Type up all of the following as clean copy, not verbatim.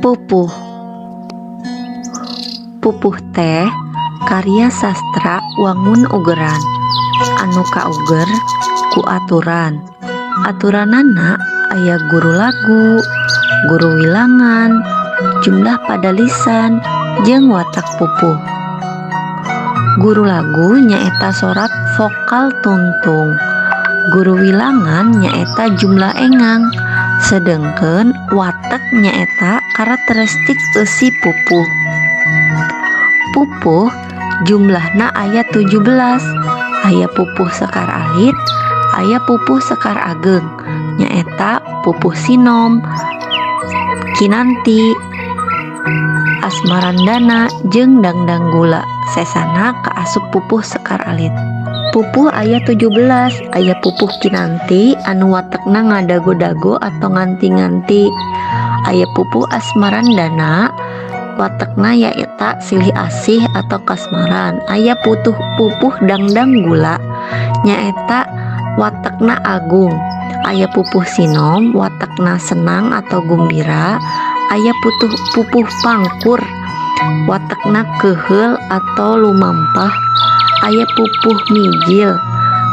Pupuh. Pupuh teh karya sastra wangun ugeran anu kauger ku aturan. Aturanana aya guru lagu, guru wilangan, jumlah padalisan, jeung watak pupuh. Guru lagu nyaeta sorat vokal tungtung. Guru wilangan nyaeta jumlah engang, sedengkeun watek nyaeta karakteristik eusi pupuh. Pupuh jumlahna aya 17. Aya pupuh sekar alit, aya pupuh sekar ageng, nyaeta pupuh sinom, kinanti, asmarandana, jeung dangdanggula. Sesana kaasup pupuh sekar alit. Pupuh aya 17, aya pupuh kinanti anu watekna ngadago-dago atau nganti-nganti. Aya pupuh asmarandana watekna nyaeta silih asih atau kasmaran. Aya putuh pupuh dangdanggula nyaeta watekna agung. Aya pupuh sinom watekna senang atau gumbira. Aya putuh pupuh pangkur watekna keheul atau lumampah. Aya pupuh mijil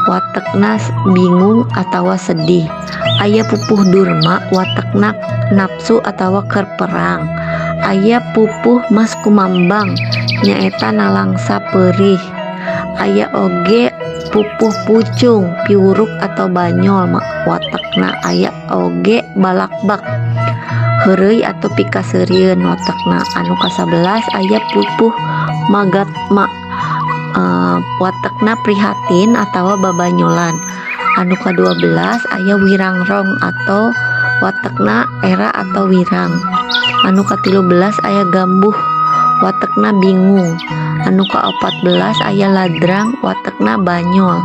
watekna bingung atawa sedih. Aya pupuh durma watekna nafsu atawa keur perang. Aya pupuh maskumambang nyaeta nalangsa peurih. Aya oge pupuh pucung piwuruk atau banyol watekna. Aya oge balakbak heureuy atau pikaseurieun watekna. Anu ka-11 aya pupuh magatma, watekna prihatin atawa babanyolan. Anu ka-12 aya wirangrong atau watekna era atau wirang. Anu ka-13 aya gambuh watekna bingung. Anu ka-14 aya ladrang watekna banyol.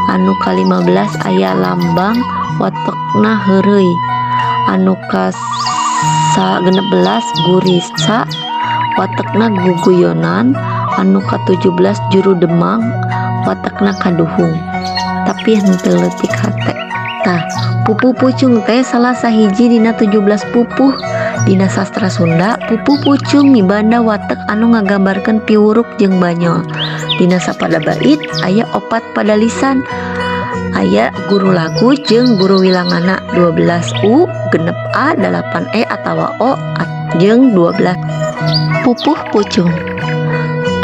Anu ka-15 aya lambang watekna heureuy. Anu ka-16 gurisa watekna guguyonan. Anu ka-17 juru demang watekna kaduhung tapi henteu leutik hate. Tah, pupuh pucung teh salah sahiji dina 17 pupuh. Dina sastra Sunda, pupuh pucung mibanda watek anu ngagambarkeun piwuruk jeung banyol. Dina sapada bait aya opat padalisan, aya guru lagu jeung guru wilanganna 12 U, genep A, 8 E atawa O, jeung 12. Pupuh pucung.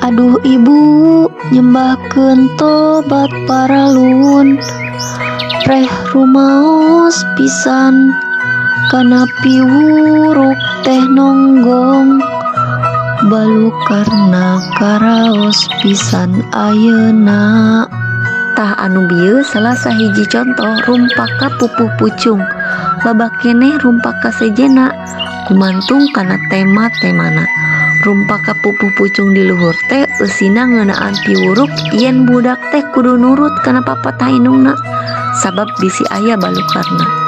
Aduh ibu, nyembahkeun tobat paralun, preh rumaos pisan kana piwuruk teh nonggong, balukarna karaos pisan ayeuna. Tah, anu bieu salah sahiji contoh rumpaka pupuh pucung. Loba keneh rumpaka sejenna gumantung kana tema-temana. Rumpaka pupuh pucung di luhur teh eusina ngeunaan piwuruk yen budak teh kudu nurut kana papatah indungna sabab bisi aya balukarna.